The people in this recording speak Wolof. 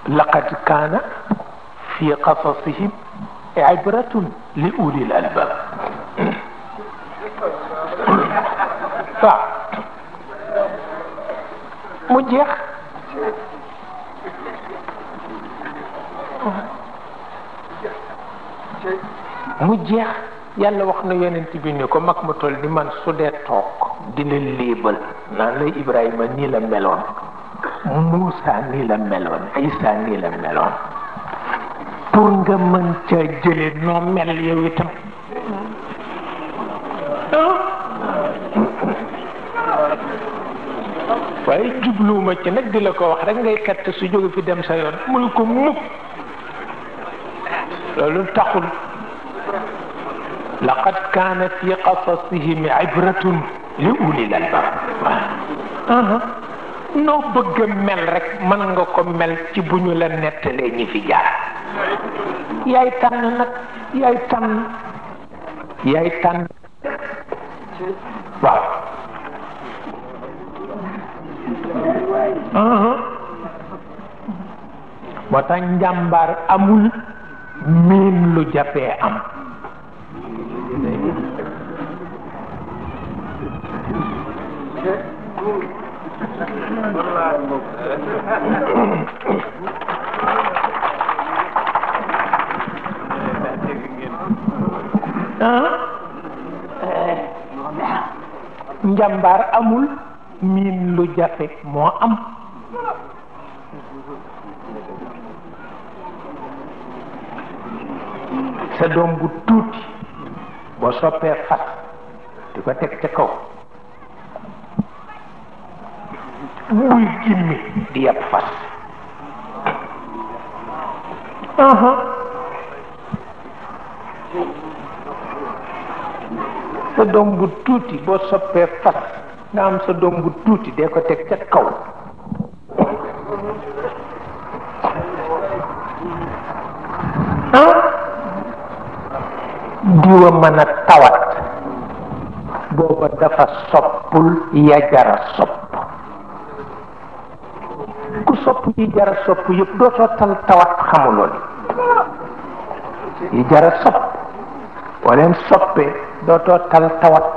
laqad kaana fi qasasihim ibratun li ulil albab waaw mu jeex yàlla wax na yonent bi ni ko mag ma toll ni man su dee toog dina léebal naan lay Ibrahima nii la meloon Muusa nii la meloon Isa nii la meloon pour nga mën ca jële noo mel yow itam waaye jubluwuma ci nag di la ko wax rek ngay fett su jóge fi dem sa yoon muy ko mukk loolu taxul laqad kaana fi qasasihim ibratun li ulil albab noo bëgg mel rek mën nga ko mel ci bu ñu la nettalee ñi fi jaar yaay tànn nag yaay tànn waaw moo tax njàmbaar amul miin lu jafee am njàmbaar amul miin lu jafe moo am sa doom bu tuuti boo soppee fas di ko teg ca kaw muy gimmi di yab fas sa doom bu tuuti boo soppee fas nga am sa doom bu tuuti dee ko teg ca kaw diwa mën a tawat booba dafa soppul ya jara sopp ku sopp yi jara sopp yëpp dootoo tal tawat xamuloo ni yi jara sopp boo leen soppee dootoo tal tawat